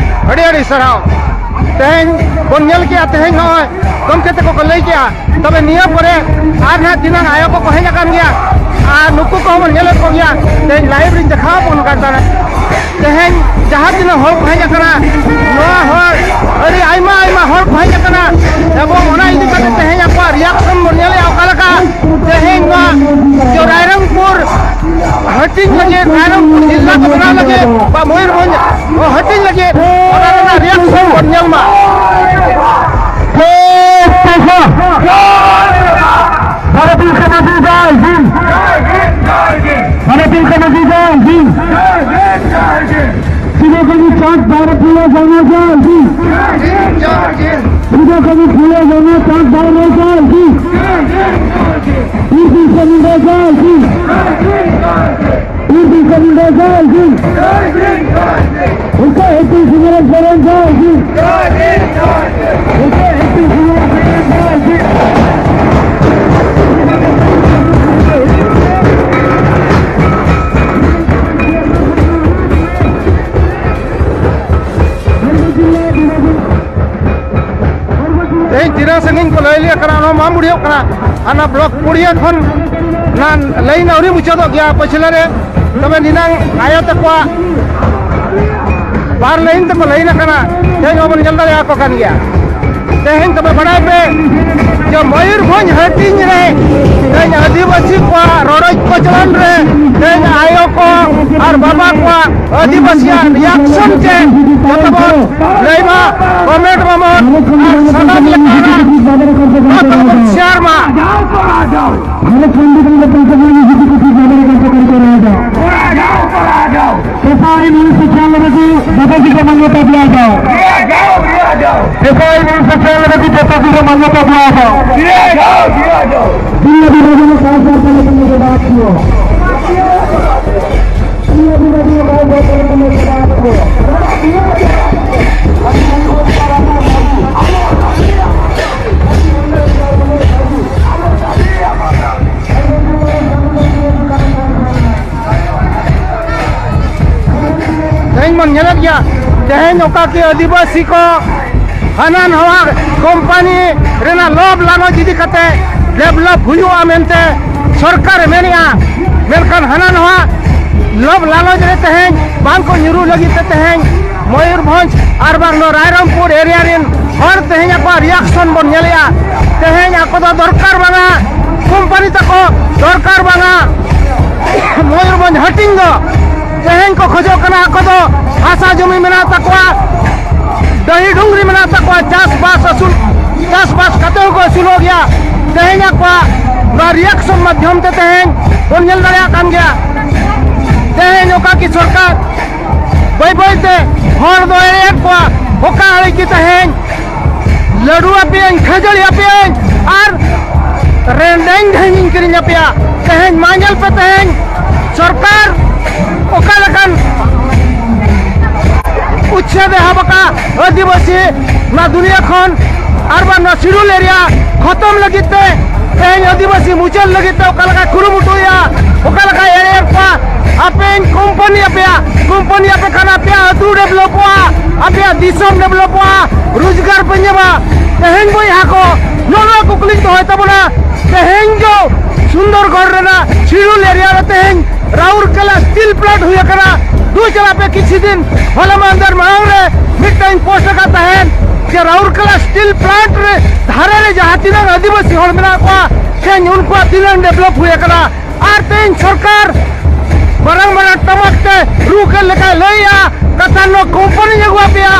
ᱟᱹᱰᱤ ᱟᱹᱰᱤ ᱥᱟᱨᱦᱟᱣ᱾ ᱛᱮᱦᱮᱧ ᱵᱚᱱ ᱧᱮᱞ ᱠᱮᱜᱼᱟ, ᱛᱮᱦᱮᱧ ᱱᱚᱜᱼᱚᱭ ᱜᱚᱢᱠᱮ ᱛᱟᱠᱚ ᱠᱚ ᱞᱟᱹᱭ ᱠᱮᱜᱼᱟ, ᱛᱚᱵᱮ ᱱᱤᱭᱟᱹ ᱯᱚᱨᱮ ᱟᱨ ᱱᱟᱦᱟᱜ ᱛᱤᱱᱟᱹᱝ ᱟᱭᱳ ᱠᱚᱠᱚ ᱦᱮᱡ ᱟᱠᱟᱱ ᱜᱮᱭᱟ, ᱟᱨ ᱱᱩᱠᱩ ᱠᱚᱦᱚᱸ ᱵᱚᱱ ᱧᱮᱞᱮᱫ ᱠᱚᱜᱮᱭᱟ᱾ ᱛᱮᱦᱮᱧ ᱞᱟᱭᱤᱵᱷ ᱨᱤᱧ ᱫᱮᱠᱷᱟᱣ ᱟᱵᱚᱱ ᱠᱟᱱ ᱛᱟᱦᱮᱸᱫ᱾ ᱛᱮᱦᱮᱧ ᱡᱟᱦᱟᱸ ᱛᱤᱱᱟᱹᱜ ᱦᱚᱲ ᱠᱚ ᱦᱮᱡ ᱟᱠᱟᱱᱟ, ᱱᱚᱣᱟ ᱦᱚᱲ ᱟᱹᱰᱤ ᱟᱭᱢᱟ ᱟᱭᱢᱟ ᱦᱚᱲ ᱠᱚ ᱦᱮᱡ ᱟᱠᱟᱱᱟ, ᱮᱵᱚᱝ ᱚᱱᱟ ᱤᱫᱤ ᱠᱟᱛᱮ ᱛᱮᱦᱮᱧ ᱟᱠᱚᱣᱟᱜ ᱨᱤᱭᱟᱠᱥᱚᱱ ᱵᱚᱱ ᱧᱮᱞᱮᱫᱼᱟ ᱚᱠᱟ ᱞᱮᱠᱟ᱾ ᱛᱮᱦᱮᱧ ᱱᱚᱣᱟ ᱨᱟᱭᱨᱚᱝᱯᱩᱨ ᱦᱟᱹᱴᱤᱧ ᱞᱟᱹᱜᱤᱫ, ᱨᱟᱭᱨᱚᱝᱯᱩᱨ ᱡᱮᱞᱟ ᱠᱚ ᱵᱮᱱᱟᱣ ᱞᱟᱹᱜᱤᱫ ᱵᱟ ᱢᱚᱭᱩᱨᱵᱷᱚᱸᱡᱽ ᱦᱟᱹᱴᱤᱧ ᱞᱟᱹᱜᱤᱫ ᱚᱱᱟ ᱨᱮᱱᱟᱜ ᱨᱤᱭᱟᱠᱥᱚᱱ ᱵᱚᱱ ᱧᱮᱞ ᱢᱟ᱾ ᱵᱷᱟᱨᱚᱛᱤᱭᱚ ᱥᱚᱢᱟᱡᱽ ᱡᱤᱱ, ᱵᱷᱟᱨᱚᱛᱤᱭᱚ ᱥᱚᱢᱟᱡᱽ ᱡᱤᱱ, ᱵᱷᱟᱨᱚᱛᱤᱭᱚ ᱥᱚᱢᱟᱡᱽ ᱡᱤᱱ᱾ पाक भारत फूले जाना जाए जी। पूजा कभी फूले जाना पाक भारत जाए जी। पीर बिरसा मुंडा जाए जी। पीर बिरसा मुंडा जाए जी। उनका एपी सुंदरम शरण जाए जी। उनका एपी सुंदरम शरण जाए जी। ᱛᱮᱦᱮᱧ ᱛᱤᱱᱟᱹᱜ ᱥᱟᱺᱜᱤᱧ ᱠᱚ ᱞᱟᱹᱭ ᱞᱮᱭᱟ ᱠᱟᱱᱟ, ᱚᱱᱟ ᱢᱟ ᱵᱩᱲᱦᱤᱭᱟᱹᱜ ᱠᱟᱱᱟ᱾ ᱦᱟᱱᱟ ᱵᱞᱚᱠ ᱯᱩᱲᱤᱭᱟᱹ ᱠᱷᱚᱱ ᱚᱱᱟ ᱞᱟᱭᱤᱱ ᱟᱹᱣᱨᱤ ᱢᱩᱪᱟᱹᱫᱚᱜ ᱜᱮᱭᱟ ᱯᱟᱹᱪᱷᱞᱟᱹ ᱨᱮ᱾ ᱛᱚᱵᱮ ᱱᱤᱱᱟᱝ ᱟᱭᱳ ᱛᱟᱠᱚᱣᱟᱜ ᱵᱟᱨ ᱞᱟᱭᱤᱱ ᱛᱮᱠᱚ ᱞᱟᱭᱤᱱ ᱟᱠᱟᱱᱟ, ᱛᱮᱦᱮᱧ ᱦᱚᱸᱵᱚᱱ ᱧᱮᱞ ᱫᱟᱲᱮᱭᱟᱠᱚ ᱠᱟᱱ ᱜᱮᱭᱟ᱾ ᱛᱮᱦᱮᱧ ᱛᱚᱵᱮ ᱵᱟᱲᱟᱭ ᱯᱮ ᱡᱮ ᱢᱚᱭᱩᱨᱵᱷᱚᱸᱡᱽ ᱦᱟᱹᱴᱤᱧ ᱨᱮ ᱛᱮᱦᱮᱧ ᱟᱹᱫᱤᱵᱟᱹᱥᱤ ᱠᱚᱣᱟᱜ ᱨᱚᱰᱚᱡ ᱠᱚᱪᱞᱚᱱ ᱨᱮ ᱛᱮᱦᱮᱧ ᱟᱭᱳ ᱠᱚ ᱟᱨ ᱵᱟᱵᱟ ᱠᱚᱣᱟᱜ ᱟᱹᱫᱤᱵᱟᱹᱥᱤᱭᱟᱜ ᱨᱤᱭᱟᱠᱥᱚᱱ ᱪᱮᱫ ᱡᱚᱛᱚ ᱵᱚᱱ ᱞᱟᱹᱭ ᱢᱟ, ᱠᱚᱢᱮᱱᱴ ᱢᱟᱵᱚᱱ ᱟᱨ ᱥᱟᱱᱟᱢ ᱞᱮᱠᱟᱱᱟᱜ ᱡᱚᱛᱚ ᱵᱚᱱ ᱥᱮᱭᱟᱨ ᱢᱟ᱾ ᱵᱷᱟᱨᱚᱛ ᱥᱚᱝᱵᱤᱫᱷᱟᱱ ᱨᱮ ᱯᱨᱚᱥᱛᱟᱵ ᱟᱹᱱᱤᱡ ᱡᱩᱫᱤ ᱠᱚ ᱴᱷᱤᱠ ᱵᱟᱵᱚᱱ ᱠᱟᱱ ᱛᱟᱠᱚ ᱠᱚ ᱨᱚᱲ ᱮᱫᱟ᱾ ᱯᱮᱥᱟᱭ ᱢᱤᱱᱤᱥᱴᱟᱨ ᱞᱮᱠᱟ ᱠᱚ ᱡᱚᱛᱚ ᱜᱤᱫᱽᱨᱟᱹ ᱢᱟᱱᱭᱚᱛᱟ ᱫᱤᱭᱟ ᱡᱟᱣ᱾ ᱯᱮᱥᱟᱭ ᱢᱤᱱᱤᱥᱴᱟᱨ ᱞᱮᱠᱟ ᱠᱚ ᱡᱚᱛᱚ ᱜᱤᱫᱽᱨᱟᱹ ᱢᱟᱱᱭᱚᱛᱟ ᱫᱤᱭᱟ ᱡᱟᱣ᱾ ᱫᱤᱭᱟ ᱡᱟᱣ, ᱫᱤᱭᱟ ᱡᱟᱣ᱾ ᱫᱤᱭᱟ ᱡᱟᱣ, ᱫᱤᱭᱟ ᱡᱟᱣ᱾ ᱛᱮᱦᱮᱧ ᱵᱚᱱ ᱧᱮᱞᱮᱫ ᱜᱮᱭᱟ, ᱛᱮᱦᱮᱧ ᱚᱠᱟ ᱠᱤ ᱟᱹᱫᱤᱵᱟᱹᱥᱤ ᱠᱚ ᱦᱟᱱᱟ ᱱᱟᱣᱟ ᱠᱳᱢᱯᱟᱱᱤ ᱨᱮᱱᱟᱜ ᱞᱚᱵᱷ ᱞᱟᱞᱚᱪ ᱤᱫᱤ ᱠᱟᱛᱮ ᱰᱮᱵᱷᱞᱚᱯ ᱦᱩᱭᱩᱜᱼᱟ ᱢᱮᱱᱛᱮ ᱥᱚᱨᱠᱟᱨᱮ ᱢᱮᱱᱮᱜᱼᱟ, ᱢᱮᱱᱠᱷᱟᱱ ᱦᱟᱱᱟ ᱱᱟᱣᱟ ᱞᱚᱵᱷ ᱞᱟᱞᱚᱪ ᱨᱮ ᱛᱮᱦᱮᱧ ᱵᱟᱝ ᱠᱚ ᱧᱩᱨᱩ ᱞᱟᱹᱜᱤᱫ ᱛᱮ ᱛᱮᱦᱮᱧ ᱢᱚᱭᱩᱨᱵᱷᱚᱸᱡᱽ ᱟᱨ ᱵᱟᱝ ᱱᱚᱣᱟ ᱨᱟᱭᱨᱚᱝᱯᱩᱨ ᱮᱨᱤᱭᱟ ᱨᱮᱱ ᱦᱚᱲ ᱛᱮᱦᱮᱧ ᱟᱠᱚᱣᱟᱜ ᱨᱤᱭᱟᱠᱥᱚᱱ ᱵᱚᱱ ᱧᱮᱞᱮᱜᱼᱟ᱾ ᱛᱮᱦᱮᱧ ᱟᱠᱚ ᱫᱚ ᱫᱚᱨᱠᱟᱨ ᱵᱟᱝᱟ, ᱠᱳᱢᱯᱟᱱᱤ ᱛᱟᱠᱚ ᱫᱚᱨᱠᱟᱨ ᱵᱟᱝᱟ, ᱢᱚᱭᱩᱨᱵᱷᱚᱸᱡᱽ ᱦᱟᱹᱴᱤᱧ ᱫᱚ ᱛᱮᱦᱮᱧ ᱠᱚ ᱠᱷᱚᱡᱚᱜ ᱠᱟᱱᱟ᱾ ᱟᱠᱚ ᱫᱚ ᱦᱟᱥᱟ ᱡᱚᱢᱤ ᱢᱮᱱᱟᱜ ᱛᱟᱠᱚᱣᱟ, ᱰᱟᱹᱦᱤ ᱰᱩᱝᱨᱤ ᱢᱮᱱᱟᱜ ᱛᱟᱠᱚᱣᱟ, ᱪᱟᱥᱵᱟᱥ ᱟᱹᱥᱩᱞ, ᱪᱟᱥᱵᱟᱥ ᱠᱟᱛᱮ ᱦᱚᱸᱠᱚ ᱟᱹᱥᱩᱞᱚᱜ ᱜᱮᱭᱟ᱾ ᱛᱮᱦᱮᱧ ᱟᱠᱚᱣᱟᱜ ᱱᱚᱣᱟ ᱨᱤᱭᱟᱠᱥᱚᱱ ᱢᱟᱫᱽᱫᱷᱚᱢ ᱛᱮ ᱛᱮᱦᱮᱧ ᱵᱚᱱ ᱧᱮᱞ ᱫᱟᱲᱮᱭᱟᱜ ᱠᱟᱱ ᱜᱮᱭᱟ᱾ ᱛᱮᱦᱮᱧ ᱚᱠᱟ ᱠᱤ ᱥᱚᱨᱠᱟᱨ ᱵᱟᱹᱭ ᱵᱟᱹᱭ ᱛᱮ ᱦᱚᱲ ᱫᱚ ᱮᱲᱮᱭᱮᱫ ᱠᱚᱣᱟ᱾ ᱚᱠᱟ ᱟᱲᱮ ᱜᱮ ᱛᱮᱦᱮᱧ ᱞᱟᱹᱰᱩ ᱟᱯᱮᱭᱟᱹᱧ, ᱠᱷᱟᱹᱡᱟᱹᱲᱤ ᱟᱯᱮᱭᱟᱹᱧ, ᱟᱨ ᱨᱮᱱᱰᱮᱧ ᱰᱷᱮᱧᱤᱧ ᱠᱤᱨᱤᱧ ᱟᱯᱮᱭᱟ᱾ ᱛᱮᱦᱮᱧ ᱢᱟ ᱧᱮᱞ ᱯᱮ, ᱛᱮᱦᱮᱧ ᱥᱚᱨᱠᱟᱨ ᱚᱠᱟ ᱞᱮᱠᱟᱱ ᱩᱪᱪᱷᱮᱫ ᱮ ᱮᱦᱚᱵ ᱟᱠᱟᱫ ᱟᱹᱫᱤᱵᱟᱹᱥᱤ ᱱᱚᱣᱟ ᱫᱩᱱᱤᱭᱟᱹ ᱠᱷᱚᱱ, ᱟᱨ ᱵᱟᱝ ᱱᱚᱣᱟ ᱥᱤᱰᱩᱞ ᱮᱨᱤᱭᱟ ᱠᱷᱚᱛᱚᱢ ᱞᱟᱹᱜᱤᱫ ᱛᱮ, ᱛᱮᱦᱮᱧ ᱟᱹᱫᱤᱵᱟᱹᱥᱤ ᱢᱩᱪᱟᱹᱫ ᱞᱟᱹᱜᱤᱫ ᱛᱮ ᱚᱠᱟ ᱞᱮᱠᱟ ᱠᱩᱨᱩᱢᱩᱴᱩᱭᱟ, ᱚᱠᱟ ᱞᱮᱠᱟ ᱮᱲᱮᱭᱮᱫ ᱠᱚᱣᱟ᱾ ᱟᱯᱮᱧ ᱠᱳᱢᱯᱟᱱᱤ ᱟᱯᱮᱭᱟ, ᱠᱳᱢᱯᱟᱱᱤ ᱟᱯᱮ ᱠᱷᱟᱱ ᱟᱯᱮᱭᱟᱜ ᱟᱹᱛᱩ ᱰᱮᱵᱷᱞᱚᱯᱚᱜᱼᱟ, ᱟᱯᱮᱭᱟᱜ ᱫᱤᱥᱚᱢ ᱰᱮᱵᱷᱞᱚᱯᱚᱜᱼᱟ, ᱨᱳᱡᱽᱜᱟᱨ ᱯᱮ ᱧᱟᱢᱟ᱾ ᱛᱮᱦᱮᱧ ᱵᱚᱭᱦᱟ ᱠᱚ, ᱱᱚᱜᱼᱚ ᱱᱚᱣᱟ ᱠᱩᱠᱞᱤᱧ ᱫᱚᱦᱚᱭ ᱛᱟᱵᱚᱱᱟ, ᱛᱮᱦᱮᱧ ᱫᱚ ᱥᱩᱱᱫᱚᱨᱜᱚᱲ ᱨᱮᱱᱟᱜ ᱥᱤᱰᱩᱞ ᱮᱨᱤᱭᱟ ᱨᱮ ᱛᱮᱦᱮᱧ ᱨᱟᱩᱨᱠᱮᱞᱟ ᱥᱴᱤᱞ ᱯᱞᱟᱱᱴ ᱦᱩᱭ ᱟᱠᱟᱱᱟ᱾ ᱫᱩ ᱪᱟᱞᱟᱜ ᱯᱮ, ᱠᱤᱪᱷᱩ ᱫᱤᱱ ᱦᱚᱞᱟ ᱢᱟᱦᱫᱮᱨ ᱢᱟᱲᱟᱝ ᱨᱮ ᱢᱤᱫᱴᱟᱝ ᱯᱳᱥᱴ ᱟᱠᱟᱫ ᱛᱟᱦᱮᱸᱫ ᱡᱮ ᱨᱟᱩᱨᱠᱮᱞᱟ ᱥᱴᱤᱞ ᱯᱞᱟᱱᱴ ᱨᱮ ᱫᱷᱟᱨᱮ ᱨᱮ ᱡᱟᱦᱟᱸ ᱛᱤᱱᱟᱹᱜ ᱟᱹᱫᱤᱵᱟᱹᱥᱤ ᱦᱚᱲ ᱢᱮᱱᱟᱜ ᱠᱚᱣᱟ, ᱛᱮᱦᱮᱧ ᱩᱱᱠᱩᱣᱟᱜ ᱛᱤᱱᱟᱹᱜ ᱰᱮᱵᱷᱞᱚᱯ ᱦᱩᱭ ᱟᱠᱟᱱᱟ᱾ ᱟᱨ ᱛᱮᱦᱮᱧ ᱥᱚᱨᱠᱟᱨ ᱢᱟᱨᱟᱝ ᱢᱟᱨᱟᱝ ᱴᱟᱢᱟᱠ ᱛᱮ ᱨᱩ ᱠᱮᱫ ᱞᱮᱠᱟᱭ ᱞᱟᱹᱭᱮᱜᱼᱟ, ᱠᱟᱛᱷᱟ ᱱᱚᱣᱟ ᱠᱳᱢᱯᱟᱱᱤᱧ ᱟᱹᱜᱩ ᱟᱯᱮᱭᱟ,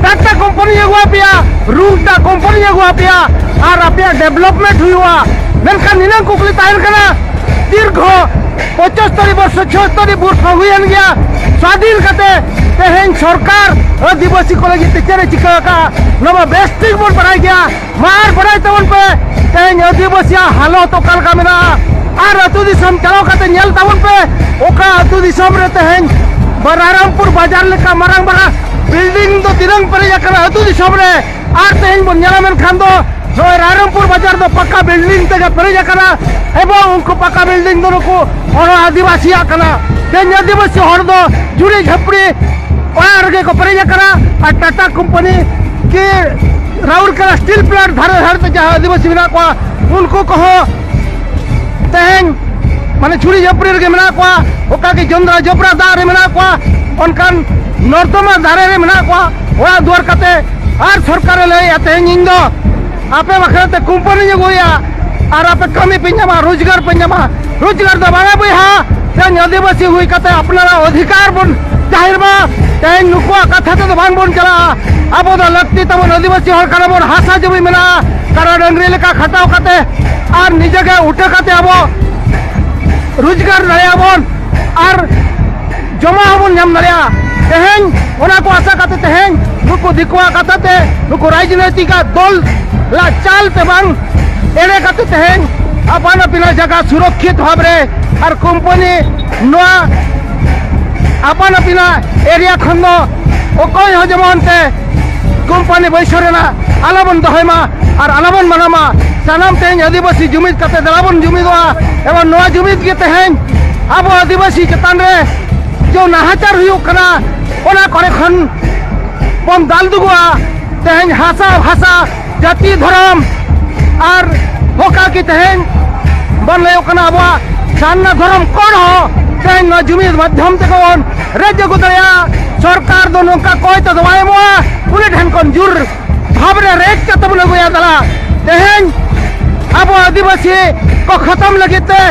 ᱴᱟᱴᱟ ᱠᱳᱢᱯᱟᱱᱤᱧ ᱟᱹᱜᱩ ᱟᱯᱮᱭᱟ, ᱨᱩᱝᱴᱟ ᱠᱳᱢᱯᱟᱱᱤᱧ ᱟᱹᱜᱩ ᱟᱯᱮᱭᱟ, ᱟᱨ ᱟᱯᱮᱭᱟᱜ ᱰᱮᱵᱷᱞᱚᱯᱢᱮᱱᱴ ᱦᱩᱭᱩᱜᱼᱟ᱾ ᱢᱮᱱᱠᱷᱟᱱ ᱱᱤᱱᱟᱹᱝ ᱠᱩᱠᱞᱤ ᱛᱟᱦᱮᱱ ᱠᱟᱱᱟ, ᱫᱤᱨᱜᱷᱚ ᱯᱚᱸᱪᱟᱥᱛᱚᱨᱤ ᱵᱚᱨᱥᱚ, ᱪᱷᱚᱥᱛᱚᱨᱤ ᱵᱚᱨᱥᱚ ᱦᱩᱭᱮᱱ ᱜᱮᱭᱟ ᱥᱟᱫᱷᱤᱱ ᱠᱟᱛᱮ, ᱛᱮᱦᱮᱧ ᱥᱚᱨᱠᱟᱨ ᱟᱹᱫᱤᱵᱟᱹᱥᱤ ᱠᱚ ᱞᱟᱹᱜᱤᱫ ᱛᱮ ᱪᱮᱫ ᱮ ᱪᱤᱠᱟᱹ ᱟᱠᱟᱫᱼᱟ, ᱱᱚᱣᱟ ᱢᱟ ᱵᱮᱥ ᱴᱷᱤᱠ ᱵᱚᱱ ᱵᱟᱲᱟᱭ ᱜᱮᱭᱟ᱾ ᱢᱟ ᱟᱨ ᱵᱟᱲᱟᱭ ᱛᱟᱵᱚᱱ ᱯᱮ, ᱛᱮᱦᱮᱧ ᱟᱹᱫᱤᱵᱟᱹᱥᱤᱭᱟᱜ ᱦᱟᱞᱚᱛ ᱚᱠᱟ ᱞᱮᱠᱟ ᱢᱮᱱᱟᱜᱼᱟ᱾ ᱟᱨ ᱟᱹᱛᱩ ᱫᱤᱥᱚᱢ ᱪᱟᱞᱟᱣ ᱠᱟᱛᱮ ᱧᱮᱞ ᱛᱟᱵᱚᱱ ᱯᱮ, ᱚᱠᱟ ᱟᱹᱛᱩ ᱫᱤᱥᱚᱢ ᱨᱮ ᱛᱮᱦᱮᱧ ᱨᱟᱭᱨᱚᱝᱯᱩᱨ ᱵᱟᱡᱟᱨ ᱞᱮᱠᱟ ᱢᱟᱨᱟᱝ ᱢᱟᱨᱟᱝ ᱵᱤᱞᱰᱤᱝ ᱫᱚ ᱛᱤᱱᱟᱹᱝ ᱯᱮᱨᱮᱡ ᱟᱠᱟᱱᱟ ᱟᱹᱛᱩ ᱫᱤᱥᱚᱢ ᱨᱮ᱾ ᱟᱨ ᱛᱮᱦᱮᱧ ᱵᱚᱱ ᱧᱮᱞᱟ, ᱢᱮᱱᱠᱷᱟᱱ ᱫᱚ ᱱᱚᱜᱼᱚᱭ ᱨᱟᱭᱨᱚᱝᱯᱩᱨ ᱵᱟᱡᱟᱨ ᱫᱚ ᱯᱟᱠᱟ ᱵᱤᱞᱰᱤᱝ ᱛᱮᱜᱮ ᱯᱮᱨᱮᱡ ᱟᱠᱟᱱᱟ᱾ ᱮᱵᱚᱝ ᱩᱱᱠᱩ ᱯᱟᱠᱟ ᱵᱤᱞᱰᱤᱝ ᱫᱚ ᱱᱩᱠᱩ ᱦᱚᱲ ᱟᱹᱫᱤᱵᱟᱹᱥᱤᱭᱟᱜ ᱠᱟᱱᱟ᱾ ᱛᱮᱦᱮᱧ ᱟᱹᱫᱤᱵᱟᱹᱥᱤ ᱦᱚᱲ ᱫᱚ ᱡᱷᱩᱲᱤ ᱡᱷᱟᱹᱯᱲᱤ ᱚᱲᱟᱜ ᱨᱮᱜᱮ ᱠᱚ ᱯᱮᱨᱮᱡ ᱟᱠᱟᱱᱟ᱾ ᱟᱨ ᱴᱟᱴᱟ ᱠᱳᱢᱯᱟᱱᱤ ᱠᱤ ᱨᱟᱩᱨᱠᱮᱞᱟ ᱥᱴᱤᱞ ᱯᱞᱟᱱᱴ ᱫᱷᱟᱨᱮ ᱫᱷᱟᱨᱮ ᱛᱮ ᱡᱟᱦᱟᱸ ᱟᱹᱫᱤᱵᱟᱹᱥᱤ ᱢᱮᱱᱟᱜ ᱠᱚᱣᱟ, ᱩᱱᱠᱩ ᱠᱚᱦᱚᱸ ᱛᱮᱦᱮᱧ ᱢᱟᱱᱮ ᱡᱷᱩᱲᱤ ᱡᱷᱟᱹᱯᱲᱤ ᱨᱮᱜᱮ ᱢᱮᱱᱟᱜ ᱠᱚᱣᱟ᱾ ᱚᱠᱟ ᱜᱮ ᱡᱚᱸᱫᱽᱨᱟ ᱡᱚᱵᱽᱨᱟ ᱫᱟᱜ ᱨᱮ ᱢᱮᱱᱟᱜ ᱠᱚᱣᱟ, ᱚᱱᱠᱟᱱ ᱱᱚᱨᱫᱚᱢᱟ ᱫᱷᱟᱨᱮ ᱨᱮ ᱢᱮᱱᱟᱜ ᱠᱚᱣᱟ ᱚᱲᱟᱜ ᱫᱩᱣᱟᱹᱨ ᱠᱟᱛᱮ᱾ ᱟᱨ ᱥᱚᱨᱠᱟᱨᱮ ᱞᱟᱹᱭᱮᱫᱼᱟ, ᱛᱮᱦᱮᱧ ᱤᱧ ᱫᱚ ᱟᱯᱮ ᱵᱟᱠᱷᱨᱟ ᱛᱮ ᱠᱳᱢᱯᱟᱱᱤᱧ ᱟᱹᱜᱩᱭᱟ ᱟᱨ ᱟᱯᱮ ᱠᱟᱹᱢᱤ ᱯᱮ ᱧᱟᱢᱟ, ᱨᱳᱡᱽᱜᱟᱨ ᱯᱮ ᱧᱟᱢᱟ᱾ ᱨᱳᱡᱽᱜᱟᱨ ᱫᱚ ᱵᱟᱝᱟ ᱵᱚᱭᱦᱟ, ᱛᱮᱦᱮᱧ ᱟᱹᱫᱤᱵᱟᱹᱥᱤ ᱦᱩᱭ ᱠᱟᱛᱮ ᱟᱯᱱᱟᱨᱟᱜ ᱚᱫᱷᱤᱠᱟᱨ ᱵᱚᱱ ᱡᱟᱦᱮᱨ ᱢᱟ᱾ ᱛᱮᱦᱮᱧ ᱱᱩᱠᱩᱣᱟᱜ ᱠᱟᱛᱷᱟ ᱛᱮᱫᱚ ᱵᱟᱝ ᱵᱚᱱ ᱪᱟᱞᱟᱜᱼᱟ᱾ ᱟᱵᱚ ᱫᱚ ᱞᱟᱹᱠᱛᱤ ᱛᱟᱵᱚᱱ, ᱟᱹᱫᱤᱵᱟᱹᱥᱤ ᱦᱚᱲ ᱠᱟᱱᱟ ᱵᱚᱱ, ᱦᱟᱥᱟ ᱡᱚᱢᱤ ᱢᱮᱱᱟᱜᱼᱟ, ᱠᱟᱰᱟ ᱰᱟᱹᱝᱨᱤ ᱞᱮᱠᱟ ᱠᱷᱟᱴᱟᱣ ᱠᱟᱛᱮ ᱟᱨ ᱱᱤᱡᱮ ᱜᱮ ᱩᱴᱷᱟᱹ ᱠᱟᱛᱮ ᱟᱵᱚ ᱨᱳᱡᱽᱜᱟᱨ ᱫᱟᱲᱮᱭᱟᱜᱼᱟ ᱵᱚᱱ ᱟᱨ ᱡᱚᱢᱟᱜ ᱦᱚᱸᱵᱚᱱ ᱧᱟᱢ ᱫᱟᱲᱮᱭᱟᱜᱼᱟ᱾ ᱛᱮᱦᱮᱧ ᱚᱱᱟ ᱠᱚ ᱟᱥᱟ ᱠᱟᱛᱮ ᱛᱮᱦᱮᱧ ᱱᱩᱠᱩ ᱫᱤᱠᱩᱣᱟᱜ ᱠᱟᱛᱷᱟ ᱛᱮ, ᱱᱩᱠᱩ ᱨᱟᱡᱽᱱᱳᱭᱛᱤᱠ ᱟᱜ ᱫᱚᱞ ᱞᱟᱜ ᱪᱟᱞ ᱛᱮ ᱵᱟᱝ, ᱮᱲᱮ ᱠᱟᱛᱮ ᱛᱮᱦᱮᱧ ᱟᱯᱟᱱ ᱟᱹᱯᱤᱱᱟᱜ ᱡᱟᱭᱜᱟ ᱥᱩᱨᱚᱠᱷᱤᱛ ᱵᱷᱟᱵᱽ ᱨᱮ ᱟᱨ ᱠᱳᱢᱯᱟᱱᱤ ᱱᱚᱣᱟ ᱟᱯᱟᱱ ᱟᱹᱯᱤᱱᱟᱜ ᱮᱨᱤᱭᱟ ᱠᱷᱚᱱ ᱫᱚ ᱚᱠᱚᱭ ᱦᱚᱸ ᱡᱮᱢᱚᱱ ᱛᱮ ᱠᱳᱢᱯᱟᱱᱤ ᱵᱟᱹᱭᱥᱟᱹᱣ ᱨᱮᱱᱟᱜ ᱟᱞᱚ ᱵᱚᱱ ᱫᱚᱦᱚᱭ ᱢᱟ ᱟᱨ ᱟᱞᱚ ᱵᱚᱱ ᱢᱟᱱᱟᱣ ᱢᱟ᱾ ᱥᱟᱱᱟᱢ ᱛᱮᱦᱮᱧ ᱟᱹᱫᱤᱵᱟᱹᱥᱤ ᱡᱩᱢᱤᱫ ᱠᱟᱛᱮ ᱫᱮᱞᱟ ᱵᱚᱱ ᱡᱩᱢᱤᱫᱚᱜᱼᱟ᱾ ᱮᱵᱚᱝ ᱱᱚᱣᱟ ᱡᱩᱢᱤᱫ ᱜᱮ ᱛᱮᱦᱮᱧ ᱟᱵᱚ ᱟᱹᱫᱤᱵᱟᱹᱥᱤ ᱪᱮᱛᱟᱱ ᱨᱮ ᱡᱮ ᱱᱟᱦᱟᱪᱟᱨ ᱦᱩᱭᱩᱜ ᱠᱟᱱᱟ, ᱚᱱᱟ ᱠᱚᱨᱮ ᱠᱷᱚᱱ ᱵᱚᱱ ᱫᱟᱞ ᱫᱩᱜᱩᱜᱼᱟ᱾ ᱛᱮᱦᱮᱧ ᱦᱟᱥᱟ ᱵᱷᱟᱥᱟ, ᱡᱟᱹᱛᱤ ᱫᱷᱚᱨᱚᱢ ᱟᱨ ᱚᱠᱟ ᱠᱤ ᱛᱮᱦᱮᱧ ᱵᱚᱱ ᱞᱟᱹᱭᱚᱜ ᱠᱟᱱᱟ ᱟᱵᱚᱣᱟᱜ ᱥᱟᱨᱱᱟ ᱫᱷᱚᱨᱚᱢ ᱠᱚᱲ ᱦᱚᱸ ᱛᱮᱦᱮᱧ ᱱᱚᱣᱟ ᱡᱩᱢᱤᱫ ᱢᱟᱫᱽᱫᱷᱚᱢ ᱛᱮᱜᱮ ᱵᱚᱱ ᱨᱮᱡ ᱟᱹᱜᱩ ᱫᱟᱲᱮᱭᱟᱜᱼᱟ᱾ ᱥᱚᱨᱠᱟᱨ ᱫᱚ ᱱᱚᱝᱠᱟ ᱠᱚᱭ ᱛᱮᱫᱚ ᱵᱟᱭ ᱮᱢᱚᱜᱼᱟ, ᱩᱱᱤ ᱴᱷᱮᱱ ᱠᱷᱚᱱ ᱡᱳᱨ ᱵᱷᱟᱵᱽ ᱨᱮ ᱨᱮᱡ ᱠᱟᱛᱮ ᱵᱚᱱ ᱟᱹᱜᱩᱭᱟ᱾ ᱫᱟᱞᱟ ᱛᱮᱦᱮᱧ ᱟᱵᱚ ᱟᱹᱫᱤᱵᱟᱹᱥᱤ ᱠᱚ ᱠᱷᱚᱛᱚᱢ ᱞᱟᱹᱜᱤᱫ ᱛᱮ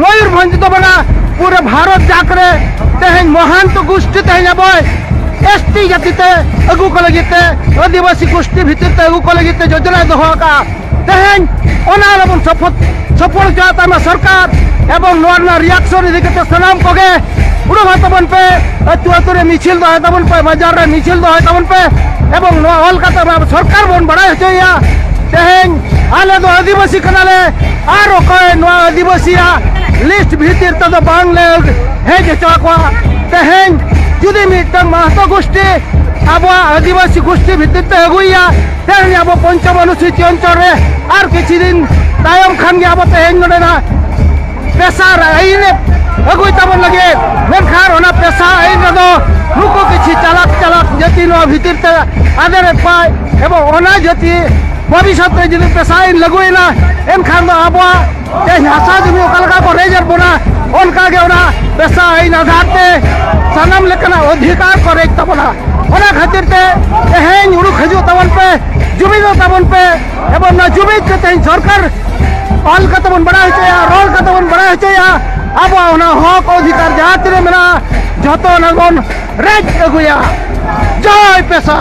ᱢᱚᱭᱩᱨᱵᱷᱚᱸᱡᱽ ᱫᱚ ᱵᱟᱝᱟ, ᱯᱩᱨᱟᱹ ᱵᱷᱟᱨᱚᱛ ᱡᱟᱠ ᱨᱮ ᱛᱮᱦᱮᱧ ᱢᱚᱦᱟᱱᱛᱚ ᱜᱩᱥᱴᱤ ᱛᱮᱦᱮᱧ ᱟᱵᱚᱭ ᱮᱥ ᱴᱤ ᱡᱟᱹᱛᱤ ᱛᱮ ᱟᱹᱜᱩ ᱠᱚ ᱞᱟᱹᱜᱤᱫ ᱛᱮ, ᱟᱹᱫᱤᱵᱟᱹᱥᱤ ᱜᱩᱥᱴᱤ ᱵᱷᱤᱛᱤᱨ ᱛᱮ ᱟᱹᱜᱩ ᱠᱚ ᱞᱟᱹᱜᱤᱫ ᱛᱮ ᱡᱳᱡᱚᱱᱟᱭ ᱫᱚᱦᱚ ᱟᱠᱟᱫᱼᱟ᱾ ᱛᱮᱦᱮᱧ ᱚᱱᱟ ᱟᱞᱚᱵᱚᱱ ᱥᱚᱯᱷᱚᱞ, ᱥᱚᱯᱷᱚᱞ ᱦᱚᱪᱚᱣᱟᱜ ᱛᱟᱭ ᱢᱟ ᱥᱚᱨᱠᱟᱨ᱾ ᱮᱵᱚᱝ ᱱᱚᱣᱟ ᱨᱮᱱᱟᱜ ᱨᱤᱭᱟᱠᱥᱚᱱ ᱤᱫᱤ ᱠᱟᱛᱮ ᱥᱟᱱᱟᱢ ᱠᱚᱜᱮ ᱩᱰᱩᱠ ᱦᱚᱭ ᱛᱟᱵᱚᱱ ᱯᱮ, ᱟᱹᱛᱩ ᱟᱹᱛᱩ ᱨᱮ ᱢᱤᱪᱷᱤᱞ ᱫᱚᱦᱚᱭ ᱛᱟᱵᱚᱱ ᱯᱮ, ᱵᱟᱡᱟᱨ ᱨᱮ ᱢᱤᱪᱷᱤᱞ ᱫᱚᱦᱚᱭ ᱛᱟᱵᱚᱱ ᱯᱮ᱾ ᱮᱵᱚᱝ ᱱᱚᱣᱟ ᱚᱞ ᱠᱟᱛᱮ ᱟᱵᱚ ᱥᱚᱨᱠᱟᱨ ᱵᱚᱱ ᱵᱟᱲᱟᱭ ᱦᱚᱪᱚᱭᱮᱭᱟ, ᱛᱮᱦᱮᱧ ᱟᱞᱮ ᱫᱚ ᱟᱹᱫᱤᱵᱟᱹᱥᱤ ᱠᱟᱱᱟᱞᱮ ᱟᱨ ᱚᱠᱚᱭ ᱱᱚᱣᱟ ᱟᱹᱫᱤᱵᱟᱹᱥᱤᱭᱟᱜ ᱞᱤᱥᱴ ᱵᱷᱤᱛᱤᱨ ᱛᱮᱫᱚ ᱵᱟᱝᱞᱮ ᱦᱮᱡ ᱦᱚᱪᱚ ᱟᱠᱚᱣᱟ᱾ ᱛᱮᱦᱮᱧ ᱡᱩᱫᱤ ᱢᱤᱫᱴᱟᱝ ᱢᱟᱦᱟᱛᱚ ᱜᱳᱥᱴᱤ ᱟᱵᱚᱣᱟᱜ ᱟᱹᱫᱤᱵᱟᱹᱥᱤ ᱜᱳᱥᱴᱤ ᱵᱷᱤᱛᱤᱨ ᱛᱮ ᱟᱹᱜᱩᱭᱮᱭᱟ, ᱛᱮᱦᱮᱧ ᱟᱵᱚ ᱯᱚᱧᱪᱚᱢ ᱚᱱᱩᱥᱩᱪᱤ ᱚᱧᱪᱚᱞ ᱨᱮ ᱟᱨ ᱠᱤᱪᱷᱩ ᱫᱤᱱ ᱛᱟᱭᱚᱢ ᱠᱷᱟᱱ ᱜᱮ ᱟᱵᱚ ᱛᱮᱦᱮᱧ ᱱᱚᱰᱮᱱᱟᱜ ᱯᱮᱥᱟ ᱟᱹᱭᱤᱱ ᱮ ᱟᱹᱜᱩᱭ ᱛᱟᱵᱚᱱ ᱞᱟᱹᱜᱤᱫ᱾ ᱢᱮᱱᱠᱷᱟᱱ ᱚᱱᱟ ᱯᱮᱥᱟ ᱟᱹᱭᱤᱱ ᱨᱮᱫᱚ ᱱᱩᱠᱩ ᱠᱤᱪᱷᱩ ᱪᱟᱞᱟᱠ ᱪᱟᱞᱟᱠ ᱡᱟᱹᱛᱤ ᱱᱚᱣᱟ ᱵᱷᱤᱛᱤᱨ ᱛᱮ ᱟᱫᱮᱨᱮᱫ ᱠᱚᱣᱟᱭ, ᱮᱵᱚᱝ ᱚᱱᱟ ᱡᱟᱹᱛᱤ ᱵᱷᱚᱵᱤᱥᱥᱚᱛ ᱨᱮ ᱡᱩᱫᱤ ᱯᱮᱥᱟ ᱟᱹᱭᱤᱱ ᱞᱟᱹᱜᱩᱭᱮᱱᱟ, ᱮᱱᱠᱷᱟᱱ ᱫᱚ ᱟᱵᱚᱣᱟᱜ ᱛᱮᱦᱮᱧ ᱦᱟᱥᱟ ᱡᱩᱢᱤ ᱚᱠᱟ ᱞᱮᱠᱟ ᱠᱚ ᱨᱮᱡ ᱮᱫ ᱵᱚᱱᱟ, ᱚᱱᱠᱟ ᱜᱮ ᱚᱱᱟ ᱯᱮᱥᱟ ᱟᱹᱭᱤᱱ ᱟᱫᱷᱟᱨ ᱛᱮ ᱥᱟᱱᱟᱢ ᱞᱮᱠᱟᱱᱟᱜ ᱚᱫᱷᱤᱠᱟᱨ ᱠᱚ ᱨᱮᱡ ᱛᱟᱵᱚᱱᱟ᱾ ᱚᱱᱟ ᱠᱷᱟᱹᱛᱤᱨ ᱛᱮ ᱛᱮᱦᱮᱧ ᱩᱰᱩᱠ ᱦᱤᱡᱩᱜ ᱛᱟᱵᱚᱱ ᱯᱮ, ᱡᱩᱢᱤᱫᱚᱜ ᱛᱟᱵᱚᱱ ᱯᱮ, ᱮᱵᱚᱝ ᱱᱚᱣᱟ ᱡᱩᱢᱤᱫ ᱛᱮ ᱛᱮᱦᱮᱧ ᱥᱚᱨᱠᱟᱨ ᱚᱞ ᱠᱟᱛᱮ ᱵᱚᱱ ᱵᱟᱲᱟᱭ ᱦᱚᱪᱚᱭᱟ, ᱨᱚᱲ ᱠᱟᱛᱮ ᱵᱚᱱ ᱵᱟᱲᱟᱭ ᱦᱚᱪᱚᱭᱟ᱾ ᱟᱵᱚᱣᱟᱜ ᱚᱱᱟ ᱦᱚᱠ ᱚᱫᱷᱤᱠᱟᱨ ᱡᱟᱦᱟᱸ ᱛᱤᱱᱟᱹᱜ ᱢᱮᱱᱟᱜᱼᱟ, ᱡᱷᱚᱛᱚ ᱚᱱᱟ ᱵᱚᱱ ᱨᱮᱡ ᱟᱹᱜᱩᱭᱟ᱾ ᱡᱚᱭ ᱯᱮᱥᱟ,